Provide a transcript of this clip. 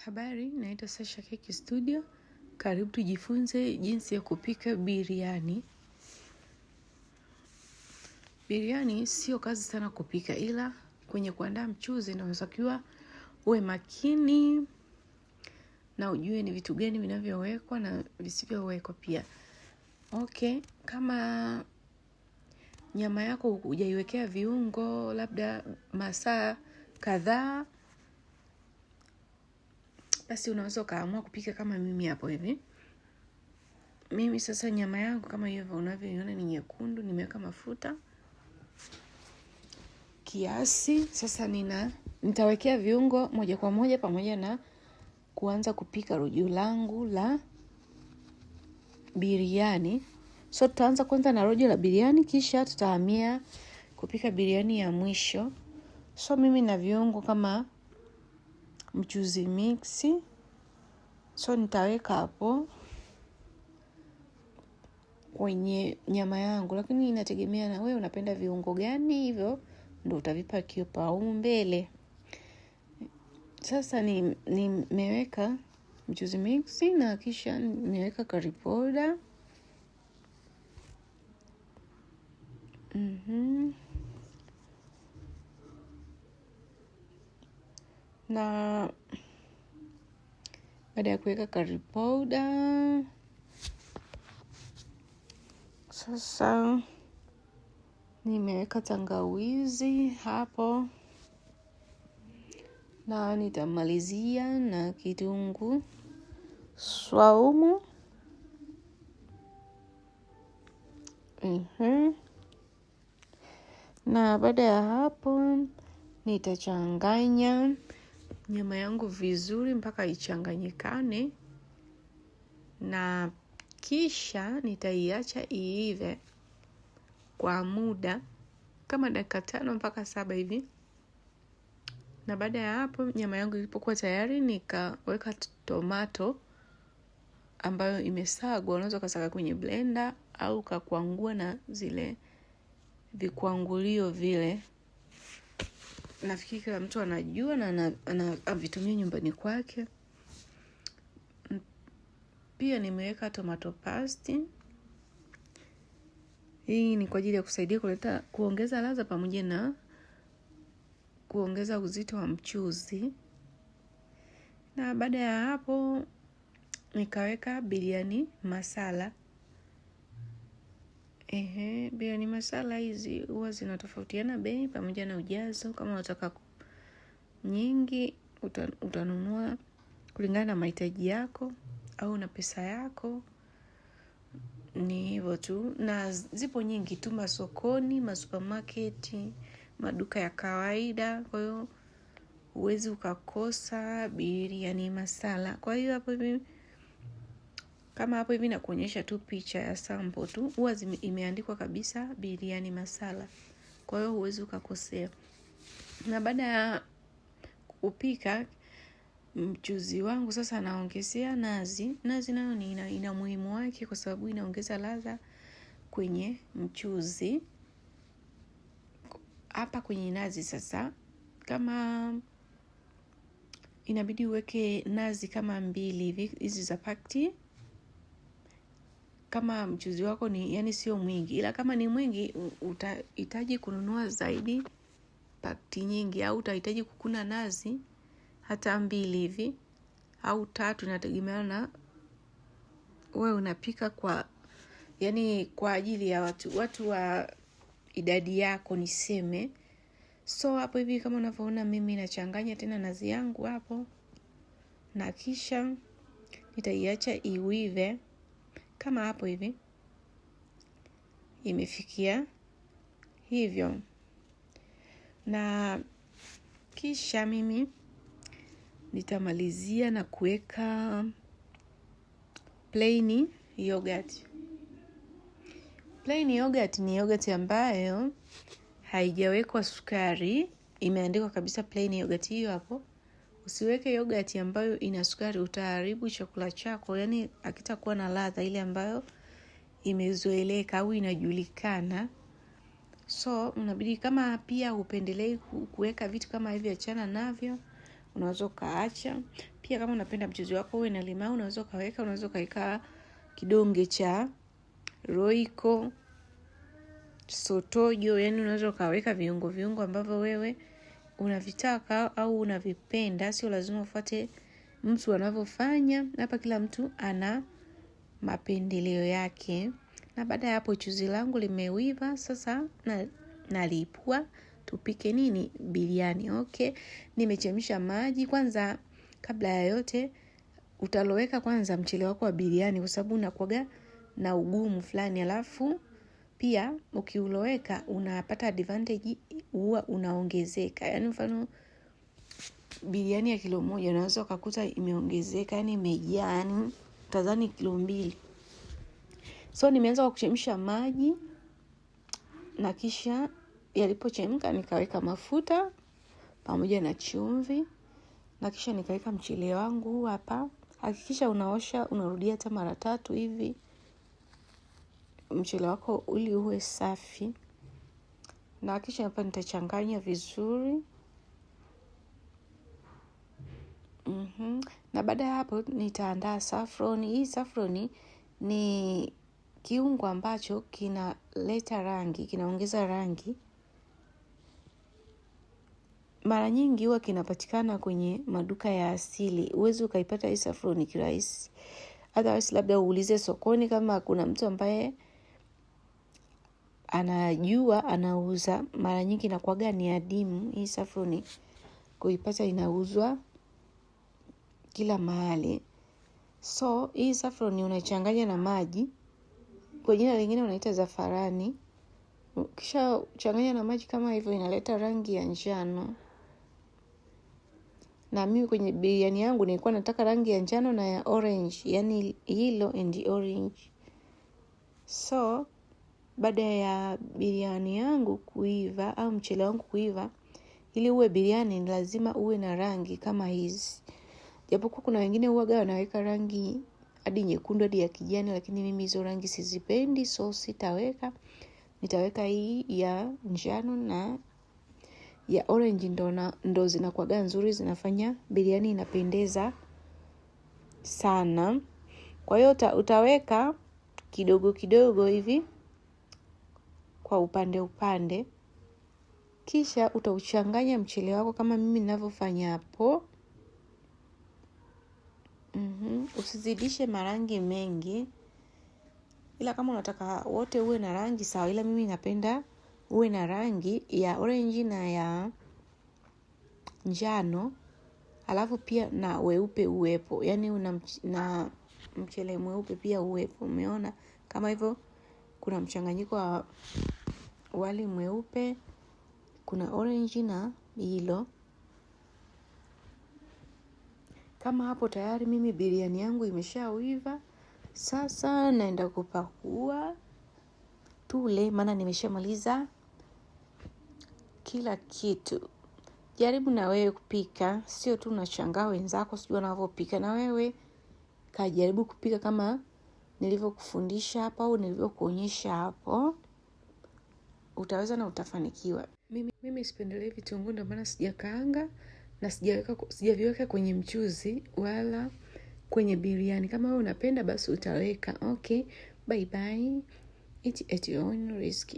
Habari, naitwa Sasha Cake Studio. Karibu tujifunze jinsi ya kupika biriani. Biriani sio kazi sana kupika, ila kwenye kuandaa mchuzi unatakiwa uwe makini na ujue ni vitu gani vinavyowekwa na visivyowekwa pia. Okay, kama nyama yako hujaiwekea viungo labda masaa kadhaa, basi unaweza ukaamua kupika kama mimi hapo hivi. Mimi sasa nyama yangu kama hivyo unavyoiona ni nyekundu, nimeweka mafuta kiasi. Sasa nitawekea viungo moja kwa moja pamoja na kuanza kupika rojo langu la biriani. So tutaanza kwanza na rojo la biriani, kisha tutahamia kupika biriani ya mwisho. So mimi na viungo kama mchuzi mixi, so nitaweka hapo kwenye nyama yangu, lakini inategemea na wewe unapenda viungo gani, hivyo ndo utavipa kipaumbele. Sasa nimeweka mchuzi mixi na kisha nimeweka curry powder. Na baada ya kuweka curry powder, sasa nimeweka tangawizi hapo na nitamalizia na kitunguu swaumu. Na baada ya hapo nitachanganya nyama yangu vizuri mpaka ichanganyikane, na kisha nitaiacha iive kwa muda kama dakika 5 mpaka 7 hivi. Na baada ya hapo nyama yangu ilipokuwa tayari, nikaweka tomato ambayo imesagwa. Unaweza ukasaga kwenye blender au ukakwangua na zile vikwangulio vile. Nafikiri kila mtu anajua na anavitumia nyumbani kwake. Pia nimeweka tomato paste. Hii ni kwa ajili ya kusaidia kuongeza ladha pamoja na kuongeza uzito wa mchuzi. Na baada ya hapo nikaweka biriani masala. Biriani masala hizi huwa zinatofautiana bei pamoja na ujazo. Kama unataka nyingi utanunua kulingana na mahitaji yako au na pesa yako. Ni hivyo tu. Na zipo nyingi tu masokoni, masupermarket, maduka ya kawaida. Kwa hiyo huwezi ukakosa biriani masala. Kwa hiyo hapo hivi, kama hapo hivi nakuonyesha tu picha ya sample tu, huwa imeandikwa kabisa biriani masala. Kwa hiyo huwezi ukakosea. Na baada ya kupika mchuzi wangu sasa naongezea nazi. Nazi nayo ni ina muhimu wake kwa sababu inaongeza ladha kwenye mchuzi. Hapa kwenye nazi sasa, kama inabidi uweke nazi kama 2 hivi, hizi za pakti. Kama mchuzi wako ni, yani sio mwingi, ila kama ni mwingi utahitaji kununua zaidi pakti nyingi, au utahitaji kukuna nazi hata 2 hivi au 3, inategemea na wewe unapika kwa ajili ya watu wa idadi yako niseme. So hapo hivi kama unavyoona mimi nachanganya tena nazi yangu hapo, na kisha nitaiacha iwive kama hapo hivi imefikia hivyo. Na kisha mimi nitamalizia na kuweka plain yogurt. Plain yogurt ni yogurt ambayo haijawekwa sukari, imeandikwa kabisa plain yogurt hiyo hapo. Usiweke yogurt ambayo ina sukari, utaharibu chakula chako, yani hakitakuwa na ladha ile ambayo imezoeleka au inajulikana. So unabidi, kama pia hupendelei kuweka vitu kama hivi, achana navyo, unaweza ukaacha. Pia Pia kama unapenda mchuzi wako uwe na limau, unaweza ukaweka, unaweza ukaweka kidonge cha roiko, sotojo, yani unaweza ukaweka viungo viungo ambavyo wewe unavitaka au unavipenda. Sio lazima ufuate mtu anavyofanya. Hapa kila mtu ana mapendeleo yake. Na baada ya hapo chuzi langu limewiva sasa, na nalipua tupike nini? Biriani. Okay, nimechemsha maji kwanza. Kabla ya yote, utaloweka kwanza mchele wako wa biriani, kwa sababu unakuwaga na ugumu fulani, alafu pia ukiuloweka unapata advantage, huwa unaongezeka. Yani mfano biriani ya kilo 1 unaweza ukakuta imeongezeka, yani imejaa, yani utadhani kilo 2. So nimeanza kwa kuchemsha maji na kisha yalipochemka nikaweka mafuta pamoja na chumvi na kisha nikaweka mchele wangu hapa. Hakikisha unaosha, unarudia hata mara 3 hivi mchele wako ili uwe safi. Na kisha hapa nitachanganya vizuri. Na baada ya hapo nitaandaa saffron. Hii saffron ni kiungo ambacho kinaleta rangi, kinaongeza rangi. Mara nyingi huwa kinapatikana kwenye maduka ya asili. Huwezi ukaipata hii saffron kirahisi. Otherwise labda uulize sokoni kama kuna mtu ambaye anajua anauza. Mara nyingi inakuwaga ni adimu hii saffron kuipata, inauzwa kila mahali. So hii saffron unaichanganya na maji, kwa jina lingine unaita zafarani. Ukisha changanya na maji kama hivyo, inaleta rangi ya njano. Na mimi kwenye biriani yangu nilikuwa nataka rangi ya njano na ya orange, yani yellow and orange. So baada ya biriani yangu kuiva au mchele wangu kuiva, ili uwe biriani ni lazima uwe na rangi kama hizi. Japokuwa kuna wengine huwaga wanaweka rangi hadi nyekundu hadi ya kijani, lakini mimi hizo rangi sizipendi, so sitaweka. Nitaweka hii ya njano na ya orange, ndo zinakuwaga nzuri, zinafanya biriani inapendeza sana. Kwa hiyo utaweka kidogo kidogo hivi kwa upande upande, kisha utauchanganya mchele wako kama mimi ninavyofanya hapo. Usizidishe marangi mengi, ila kama unataka wote uwe na rangi sawa, ila mimi napenda uwe na rangi ya orange na ya njano, alafu pia na weupe uwepo, yani una na mchele mweupe pia uwepo. Umeona kama hivyo, kuna mchanganyiko wa wali mweupe, kuna orange na hilo. Kama hapo tayari mimi biriani yangu imeshaiva. Sasa naenda kupakua tule, maana nimeshamaliza kila kitu. Jaribu na wewe kupika, sio tu unashangaa wenzako sijui wanavyopika, na wewe kajaribu kupika kama nilivyokufundisha hapo au nilivyokuonyesha hapo, utaweza na utafanikiwa. Mimi sipendelei vitunguu, ndio maana sijakaanga na sijaviweka kwenye mchuzi wala kwenye biriani. Kama wewe unapenda basi utaweka. Okay, bye bye. Eat at your own risk.